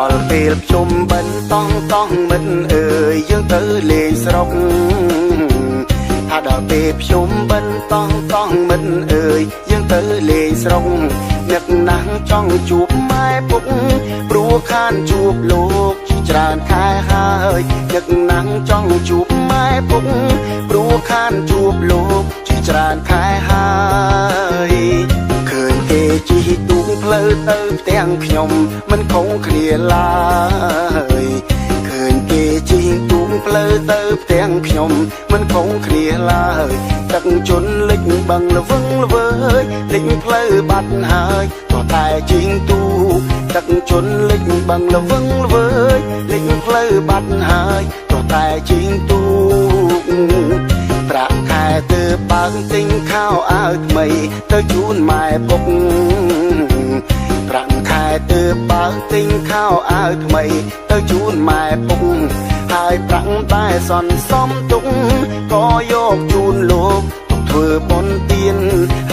ដល់ពេលភ្ជុំបិណ្ឌតង់តង់មិត្តអើយយើងទៅលេងស្រុកថាដល់ពេលភ្ជុំបិណ្ឌតង់តង់មិត្តអើយយើងទៅលេងស្រុកនឹកណាស់ចង់ជួបម៉ែពុកព្រោះខានជួបលោកជាច្រើនខែហើយនឹកណាស់ចង់ជួបម៉ែពុកព្រោះខានជួបលោកជាច្រើនខែហើយឃើញគេជិះទូកផ្លូវទៅផ្ទាំងខ្ញុំមិនខុសគ្នាឡើយឃើញគេជិះទូកផ្លូវទៅផ្ទាំងខ្ញុំមិនខុសគ្នាឡើយទឹកជន់លិចបឹងល្វឹងល្វើយលិចផ្លូវបាត់ហើយក៏តែជិះទូកទឹកជន់លិចបឹងល្វឹងល្វើយលិចផ្លូវបាត់ហើយក៏តែជិះទូកប្រាក់ខែទើបបើកទិញខោអាវថ្មីទៅជូនម៉ែពុកប្រាក់ខែទើបបើកទិញខោអាវថ្មីទៅជូនម៉ែពុកហើយប្រាក់តែសន្សំទុកក៏យកជូនលោកទុកធ្វើបុណ្យទាន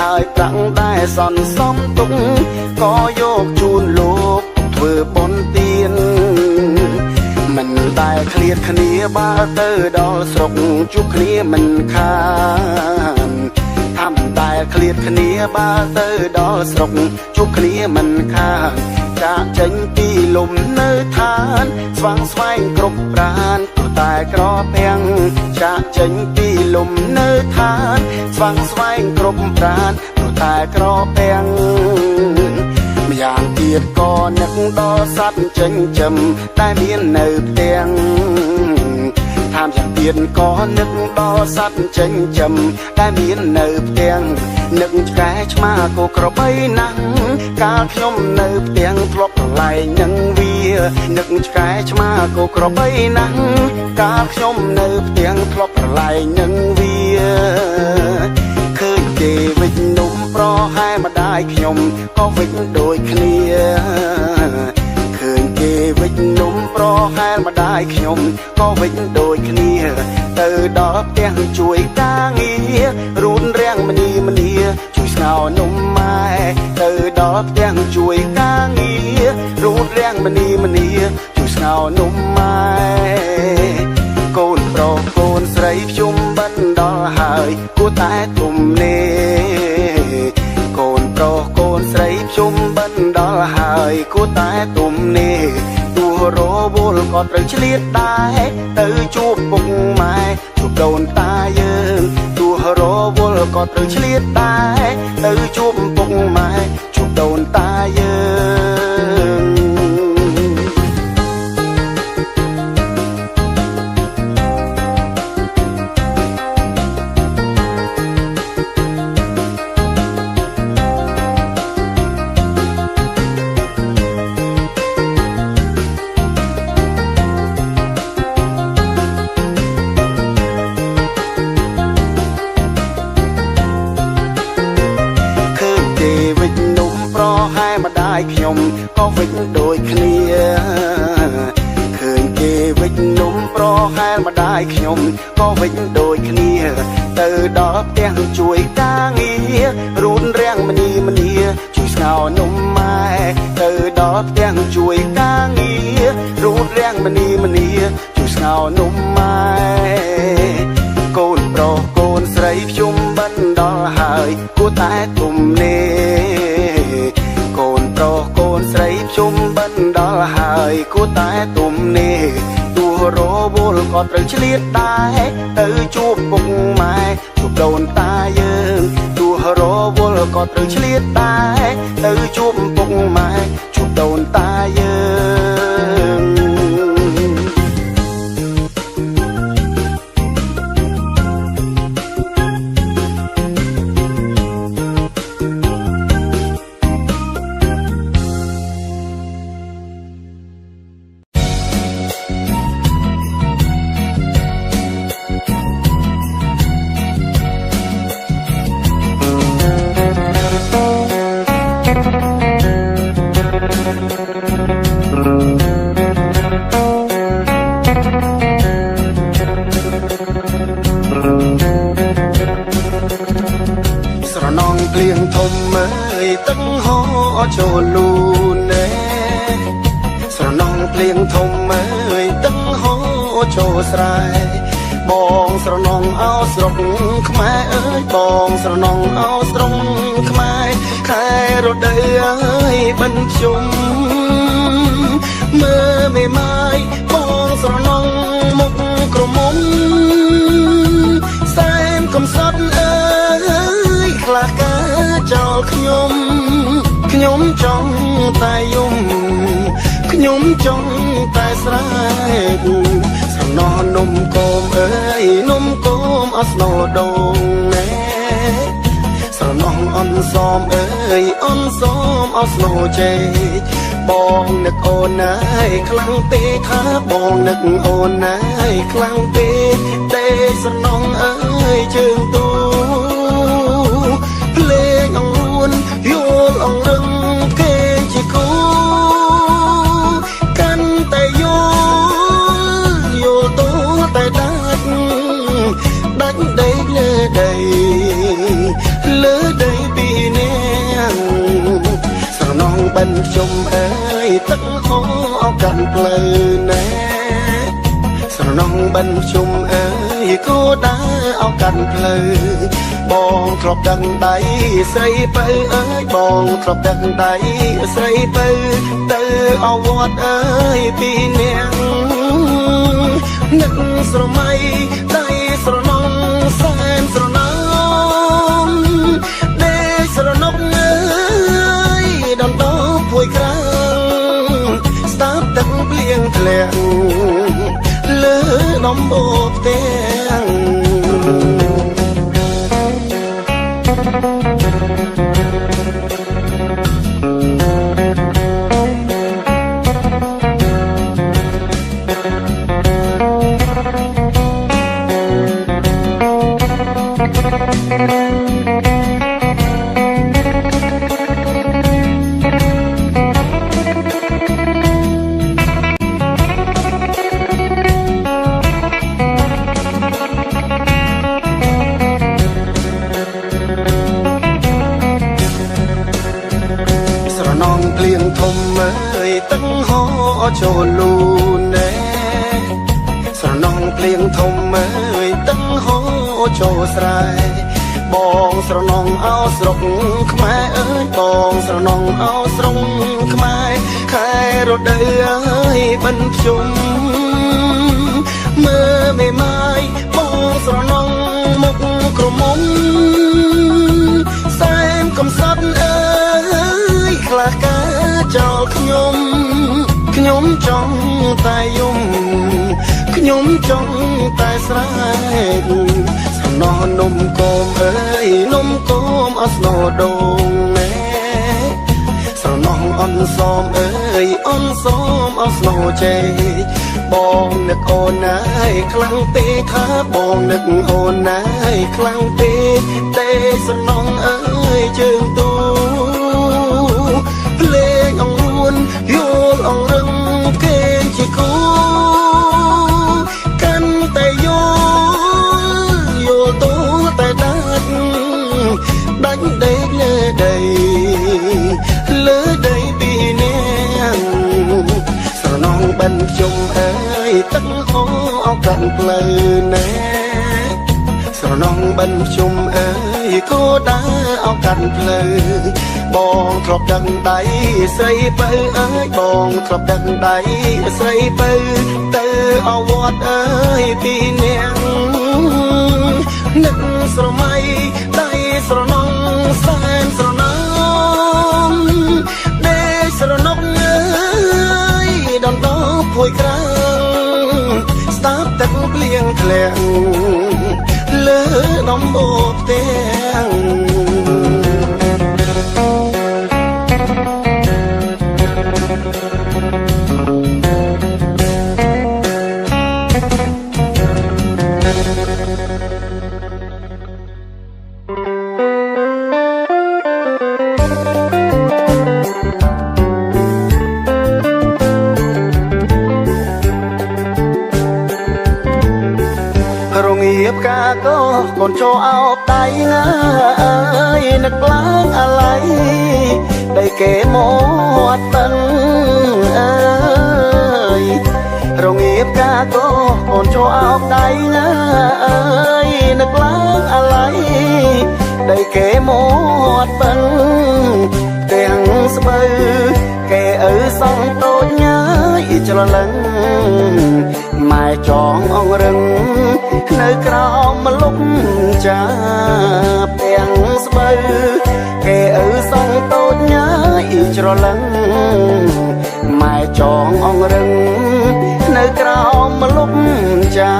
ហើយប្រាក់តែសន្សំទុកក៏យកជូនលោកទុកធ្វើបុណ្យទានមិនដែលឃ្លាតគ្នាបើទៅដល់ស្រុកជួបគ្នាមិនខានថាមិនដែលឃ្លាតគ្នាបើទៅដល់ស្រុកជួបគ្នាមិនខានចាកចេញពីលំនៅឋានស្វាងស្វែងគ្រប់ប្រានព្រោះតែក្រពាំងចាកចេញពីលំនៅឋានស្វាងស្វែងគ្រប់ប្រានព្រោះតែក្រពាំងម្យ៉ាងទៀតក៏នឹកដល់សត្វចិញ្ចឹមតែមាននៅផ្ទាំងថាម្យ៉ាងទៀតក៏នឹកដល់សត្វចិញ្ចឹមតែមាននៅផ្ទាំងនឹកឆ្កែឆ្មាគោក្របីណាស់កាលខ្ញុំនៅផ្ទាំងធ្លាប់ប្រឡែងនឹងវានឹកឆ្កែឆ្មាគោក្របីណាស់កាលខ្ញុំនៅផ្ទាំងធ្លាប់ប្រឡែងនឹងវាឃើញគេវិចនំប្រហែម្ដាយខ្ញុំក៏វិចដូចគ្នាឃើញគេវិចនំប្រហែម្ដាយខ្ញុំក៏វិចដូចគ្នាទៅដល់ផ្ទះជួយការងាររូនរាំងមនីមនីជួយស្ងោនំម៉ែទៅដល់ផ្ទះជួយការងាររូនរាំងមនីមនីជួយស្ងោនំម៉ែកូនប្រុសកូនស្រីភ្ជុំបិណ្ឌដល់ហើយគួរតែទំនេរកូនប្រុសកូនស្រីភ្ជុំបិណ្ឌដល់ហើយគួរតែទំនេរទោះរវល់ក៏ត្រូវឆ្លៀតដែរទៅជួបពុកម៉ែជួបដូនតាយើងទោះរវល់ក៏ត្រូវឆ្លៀតដែរទៅជួបពុកម៉ែជួបដូនតាយើងខ្ញុំក៏វិចដូចគ្នាឃើញគេវិចនំប្រហែលម្ដាយខ្ញុំក៏វិចដូចគ្នាទៅដល់ផ្ទះជួយការងាររូនរាំងមនីមនីជួយស្ងោនំម៉ែទៅដល់ផ្ទះជួយការងាររូនរាំងមនីមនីជួយស្ងោនំម៉ែកូនប្រុសកូនស្រីភ្ជុំបិណ្ឌដល់ហើយគួរតែទំនេរកូនប្រុសកូនស្រីភ្ជុំបិណ្ឌដល់ហើយគួរតែទំនេរទោះរវល់ក៏ត្រូវឆ្លៀតដែរទៅជួបពុកម៉ែជួបដូនតាយើងទោះរវល់ក៏ត្រូវឆ្លៀតដែរទៅជួបពុកម៉ែជួបដូនតាយើង ចូលលូនណែស្រណង ចូលស្រែបងស្រណងអោស្រុកខ្មែរអើយបងស្រណងអោស្រុកខ្មែរខែរដូវអើយបិណ្ឌជុំមើលមេម៉ាយបងស្រណងមុខក្រមុំសែនកំសត់អើយខ្លះកាចោលខ្ញុំខ្ញុំចង់តែយំខ្ញុំចង់តែស្រែកសំណោះនំគមអើយនំគមអស្នោដងណែស្រណោះអនសមអើយអនសមអស្នោជែកបងនឹកអូនណាយខ្លាំងទេថាបងនឹកអូនណាយខ្លាំងទេទេស្រណោះអើយជើងទូភ្លេងអង្រួនយល់អង្រឹងគេជាគូកាន់តែយល់យល់តតែដាច់ដាច់ដីលើដីលើដីពីនាងស្រណងបិណ្ឌជុំអើយទឹកហូរអកាន់ផ្លូវណែស្រណងបិណ្ឌជុំអើយគោដើរអកាន់ផ្លូវបងធ្លាប់ដឹងដៃស្រីបើអើយបងធ្លាប់ដឹងដៃស្រីបើទៅអវត្តអើយពីនាងនឹកស្រមៃដៃស្រណងសែនស្រណងដេកស្រណុកអើយដណ្ដប់ភួយក្រាំងស្តាប់ទឹកភ្លៀងធ្លាក់លើដំបូកផ្ទាំងចូលលូណែស្រណងភ្លៀងធំអើយទឹកហូរចូលស្រែបងស្រណងអោស្រុកខ្មែរអើយបងស្រណងអោស្រុកខ្មែរខែរដូវអើយបិណ្ឌជុំមើលមេម៉ាយបងស្រណងមុខក្រមុំសែនកំសត់អើយខ្លះកាចោលខ្ញុំខ្ញុំចង់តែយំខ្ញុំចង់តែស្រែកសំណោះនំគមអើយនំគមអស្នោដងណែស្រណោះអនសមអើយអនសមអស្នោជែកបងនឹកអូនណាយខ្លាំងទេថាបងនឹកអូនណាយខ្លាំងទេទេស្រណោះអើយជើងទូភ្លេងអង្រួនយល់អង្រឹងគេជាគូកាន់តែយល់យល់តតែដាច់ដាច់ដីលើដីលើដីពីនាងស្រណងបិណ្ឌជុំអើយទឹកហូរអកាន់ផ្លូវណែស្រណងបិណ្ឌជុំអើយគោដើរអកាន់ផ្លូវបងធ្លាប់ដឹងដៃស្រីបើអើយបងធ្លាប់ដឹងដៃស្រីបើទៅអវត្តអើយពីនាងនឹកស្រមៃដៃស្រណងសែនស្រណងដេកស្រណុកអើយដណ្ដប់ភួយក្រាំងស្តាប់ទឹកភ្លៀងធ្លាក់លើដំបូកផ្ទាំងកូនចូលអោបដៃណាអើយនឹកឡើងអាឡ័យដីគេមកតឹងអើយរងៀបកាកូ នចូលអោបដៃណាអើយនឹកឡើងអាឡ័យដីគេមាត់បឹងទាំងស្បូវគេឪសង់តូចញ៉ាយច្រឡឹងម៉ែចងអង្រឹងនៅក្រោមលុបចាទាំងស្បូវគេឪសង់តូចញ៉ាយច្រឡឹងម៉ែចងអង្រឹងនៅក្រោមលុបចា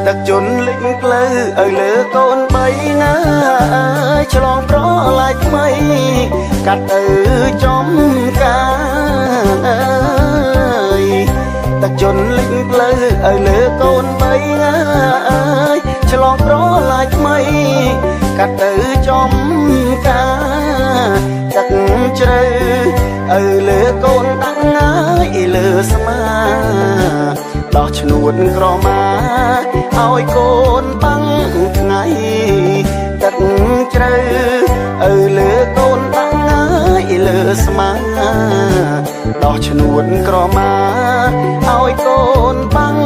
ទឹកជន់លិចផ្លូវឲ្យលើកូនបីណាឆ្លងប្រឡាយថ្មីកាត់ទៅចំការអើយទឹកជន់លិចផ្លូវឲ្យលើកូនបីណាឆ្លងប្រឡាយថ្មីកាត់ទៅចំការទឹកជ្រៅឲ្យលើកូនដាក់ឲ្យលើស្មាដោះឈ្នួតក្រមាឲ្យកូនបាំងថ្ងៃទឹកជ្រៅឲ្យលើកូនដាក់ឲ្យលើស្មាដោះឈ្នួតក្រមាឲ្យកូនបាំង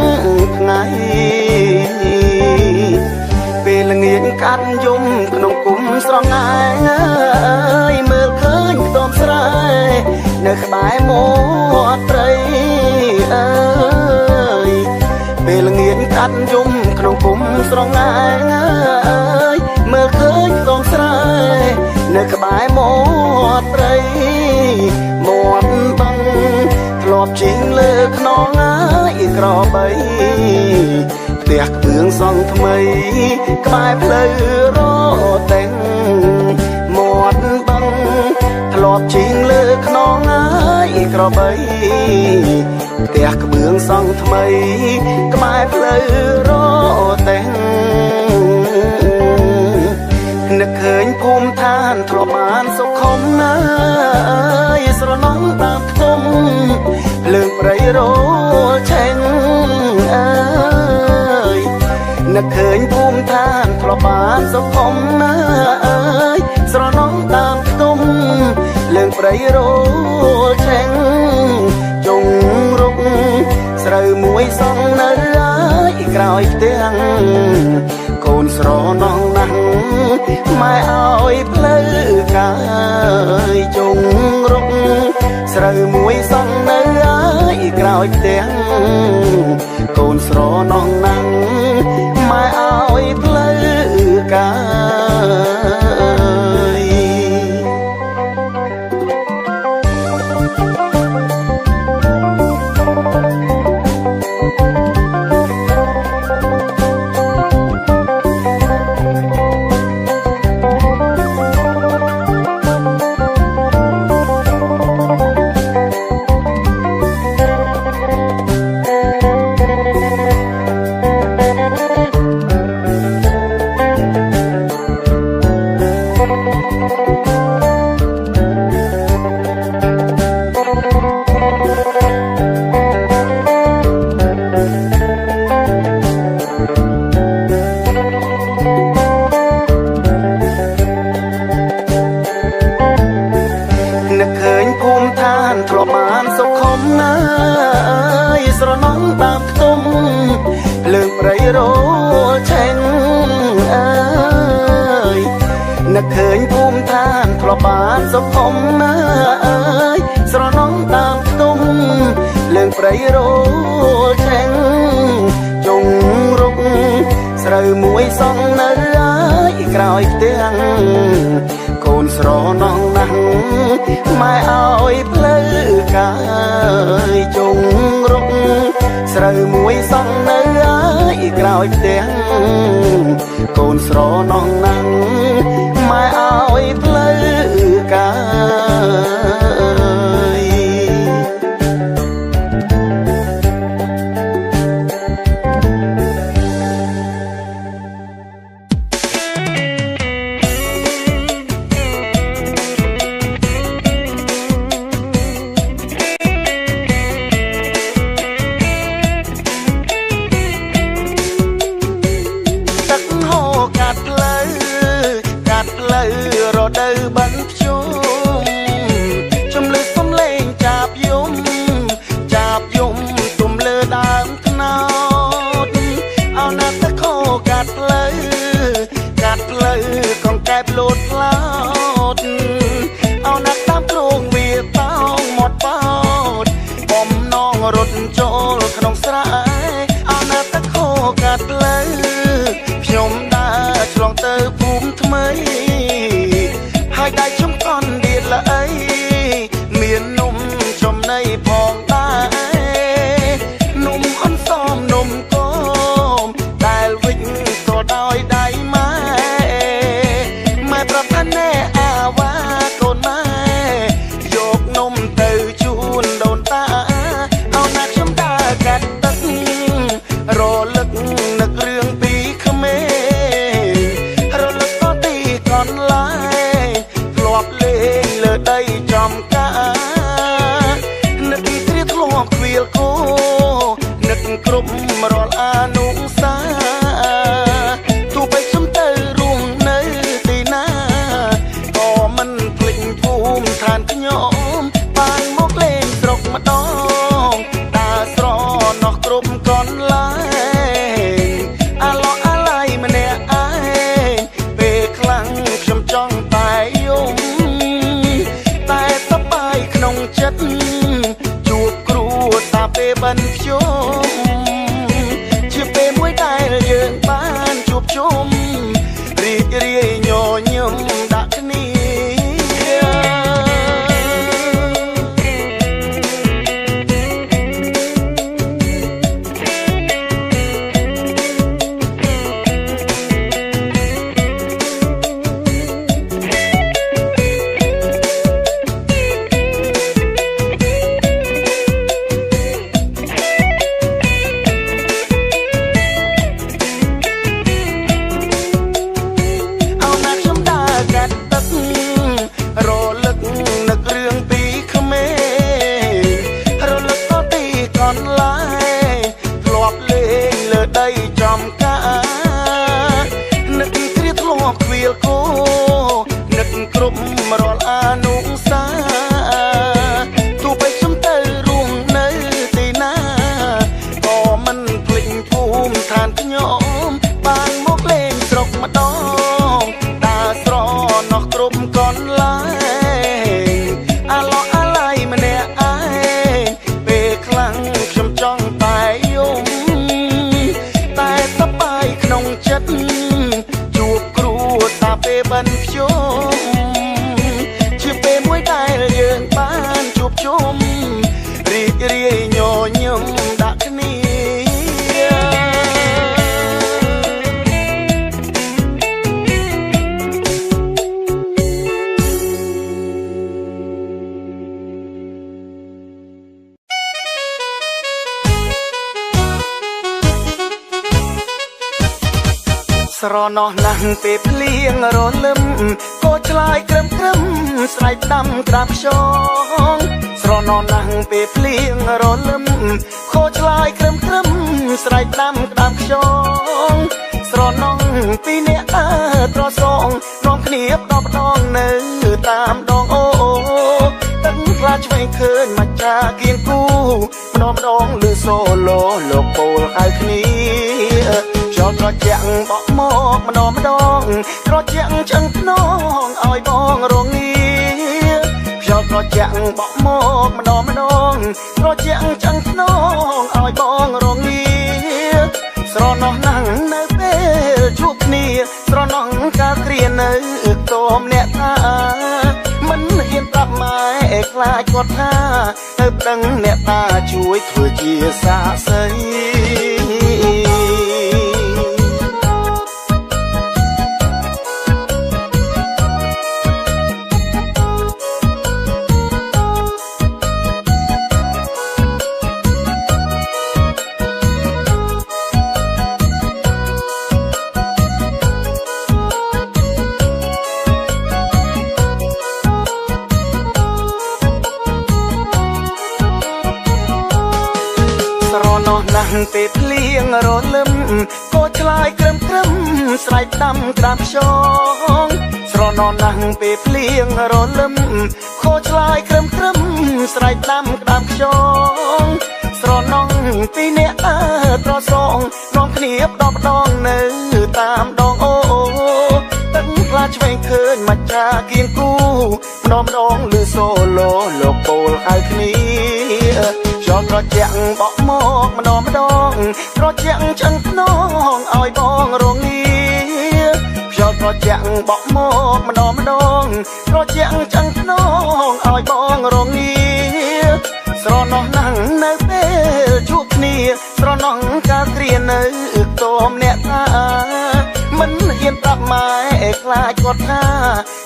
ថ្ងៃពេលល្ងាចកាត់យំក្នុងគុំស្រងែងអើយមើលឃើញខ្ទមស្រែនៅក្បែរមាត់ព្រៃអើយពេលល្ងាចកាត់យំក្នុងគុំស្រងែងអើយមើលឃើញខ្ទមស្រែនៅក្បែរមាត់ព្រៃមាត់បឹងធ្លាប់ជីងលើខ្នងអើយក្របីផ្ទះក្បឿងសង់ថ្មីក្បែរផ្លូវរតេងមាត់បឹងធ្លាប់ជីងលើខ្នងអើយក្របីផ្ទះក្បឿងសង់ថ្មីក្បែរផ្លូវរតេងនឹកឃើញភូមិឋានធ្លាប់បានសុខុមណាយស្រណំតាមខ្ទុំភ្លើងព្រៃរលឆេងអើយនឹកឃើញភូមិឋានធ្លាប់បានសុខុមណាយស្រណំតាមខ្ទុំភ្លើងព្រៃរលឆេងជុងរុកស្រូវមួយសង់នៅឲ្យក្រោយផ្ទាំងកូនស្រណងណាស់ម៉ែឲ្យផ្លូវកាយជុងរុកស្រូវមួយសង់នៅឲ្យក្រោយផ្ទាំងកូនស្រណងណាស់ម៉ែឲ្យផ្លូវកាយនឹកឃើញភូមិឋានធ្លាប់បានសុខុមណាអើយស្រណំតាមខ្ទុំលើងព្រៃរលឆេងជុងរុកស្រូវមួយសង់នៅឲ្យក្រោយផ្ទាំងកូនស្រណងណាស់ម៉ែឲ្យផ្លូវកាយជុងរុកស្រូវមួយសង់នៅឲ្យក្រោយផ្ទាំងកូនស្រណងណាស់ម៉ែឲ្យផ្លូវកាយទឹកហូរកាត់ផ្លូវកាត់ផ្លូវរដូវ រត់ចូលក្នុងស្រែអនាតខោកាត់ផ្លូវខ្ញុំដើរឆ្លងទៅភូមិថ្មីហើយដៃខ្ញុំកន់ដៀតល្អីមាននំចំណីផងដែរនំអន្សមនំគមដែលវិចក៏ដោយដៃម៉ែម៉ែប្រាប់ថាណែអាវ៉ាកូនម៉ែយកនំទៅជូនដូនតាអោណាខ្ញុំដើរកាត់ទឹករលឹកនឹករឿងពីក្មេងរលឹកក៏ទីកន្លែងធ្លាប់លេងលើដីចំការនឹកគ្រាធ្លាប់ខ្វៀលគោនឹកគ្រប់រាល់អនុសាទោះបីខ្ញុំទៅរួមនៅទីណាក៏មិនភ្លេចភូមិឋានខ្ញុំបានមកលេងស្រុកម្ដងដើរស្រណោះគ្រប់កន្លែងអាឡោះអាឡៃម្នាក់ឯងពេលខ្លាំងខ្ញុំចង់តែយំតែសប្បាយក្នុងចិត្តជួបគ្រួសារពេលបិណ្ឌខ្ញុំជាពេលមួយដែលយើងបានជួបជុំរីករាយញញឹមដាក់គ្នា អោណាខ្ញុំដើរកាត់ទឹករលឹកនឹករឿងពីក្មេងរលឹកក៏ទីកន្លែងធ្លាប់លេងលើដីចំការនឹកគ្រាធ្លាប់ខ្វៀលគោនឹកគ្រប់រាល់អនុសាទោះបីខ្ញុំទៅរួមនៅទីណាក៏មិនភ្លេចភូមិឋានខ្ញុំបានមកលេងស្រុកម្ដងដើរស្រណោះគ្រប់កន្លែងអាឡោះអាឡៃម្នាក់ឯងពេលខ្លាំងខ្ញុំចង់តែយំតែសប្បាយក្នុងចិត្តជួបគ្រួសារពេលបិណ្ឌខ្ញុំជាពេលមួយដែលយើងបានជួបជុំរីករាយញញឹមដាក់គ្នា ស្រណោះណាស់ពេលភ្លៀងរលឹមក៏ឆ្លើយក្រឹមក្រឹមស្រែកដាំក្រាបខ្យងស្រណោះណាស់ពេលភ្លៀងរលឹមក៏ឆ្លើយក្រឹមក្រឹមស្រែកដាំក្រាបខ្យងស្រណោះពីអ្នកអើត្រសងនាំគ្នាផ្ដោផ្ដងនៅតាមដងអូទឹកខ្លាឆ្វេងឃើញមកចាគៀងគូម្ដងម្ដងលឺសូឡូលោកពោលហៅគ្នាខ្យល់ត្រជាក់បក់មកម្ដងម្ដងត្រជាក់ឆ្អឹងខ្នងឲ្យបងរងាខ្យល់ត្រជាក់បក់មកម្ដងម្ដងត្រជាក់ឆ្អឹងខ្នងឲ្យបងរងាស្រណោះណាស់នៅពេលជួបគ្នាស្រណោះកាលគ្រានៅតមអ្នកថាមិនហ៊ានប្រាប់ម៉ែខ្លាចគាត់ថាទៅប្តឹងអ្នកតាជួយធ្វើជាសាក្សី ស្រណោះណាស់ពេលភ្លៀងរលឹមក៏ឆ្លើយក្រឹមក្រឹមស្រែកដាំក្រាបខ្យងស្រណោះណាស់ពេលភ្លៀងរលឹមក៏ឆ្លើយក្រឹមក្រឹមស្រែកដាំក្រាបខ្យងស្រណោះពីអ្នកអើត្រសងនាំគ្នាផ្ដោផ្ដងនៅតាមដងអូទឹកខ្លាឆ្វេងឃើញមកចាគៀងគូម្ដងម្ដងលឺសូឡូលោកពោលហៅគ្នា ខ្យល់ត្រជាក់បក់មកម្ដងម្ដងត្រជាក់ឆ្អឹងខ្នងឲ្យបងរងាខ្យល់ត្រជាក់បក់មកម្ដងម្ដងត្រជាក់ឆ្អឹងខ្នងឲ្យបងរងាស្រណោះណាស់នៅពេលជួបគ្នាស្រណោះកាលគ្រានៅតមអ្នកតាមិនហ៊ានប្រាប់ម៉ែខ្លាចគាត់ថា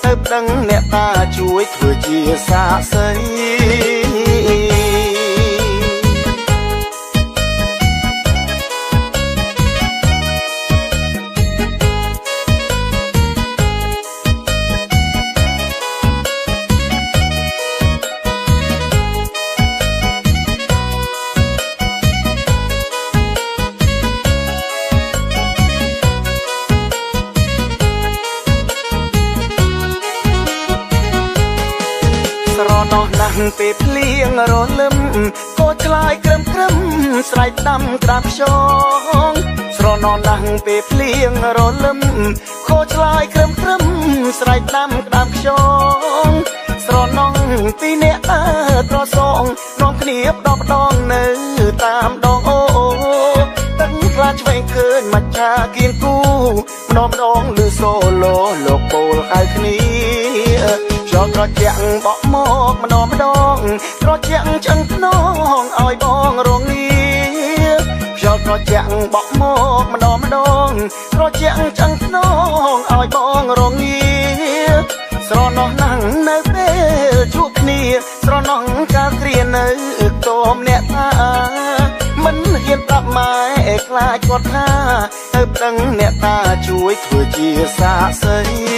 ទៅប្តឹងអ្នកតាជួយធ្វើជាសាក្សី ស្រណោះណាស់ពេលភ្លៀងរលឹមក៏ឆ្លើយក្រឹមក្រឹមស្រែកដាំក្រាបខ្យងស្រណោះណាស់ពេលភ្លៀងរលឹមក៏ឆ្លើយក្រឹមក្រឹមស្រែកដាំក្រាបខ្យងស្រណោះពីអ្នកអើត្រសងនាំគ្នាផ្ដោផ្ដងនៅតាមដងអូទឹកខ្លាឆ្វេងឃើញមច្ឆាគៀនគូម្ដងម្ដងលឺសូឡូលោកពោលហៅគ្នាខ្យល់ត្រជាក់បក់មកម្ដងម្ដងត្រជាក់ឆ្អឹងខ្នងឲ្យបងរងាខ្យល់ត្រជាក់បក់មកម្ដងម្ដងត្រជាក់ឆ្អឹងខ្នងឲ្យបងរងាស្រណោះណាស់នៅពេលជួបគ្នាស្រណោះកាលគ្រានៅតមអ្នកតាមិនហ៊ានប្រាប់ម៉ែខ្លាចគាត់ថាទៅប្តឹងអ្នកតាជួយធ្វើជាសាក្សី។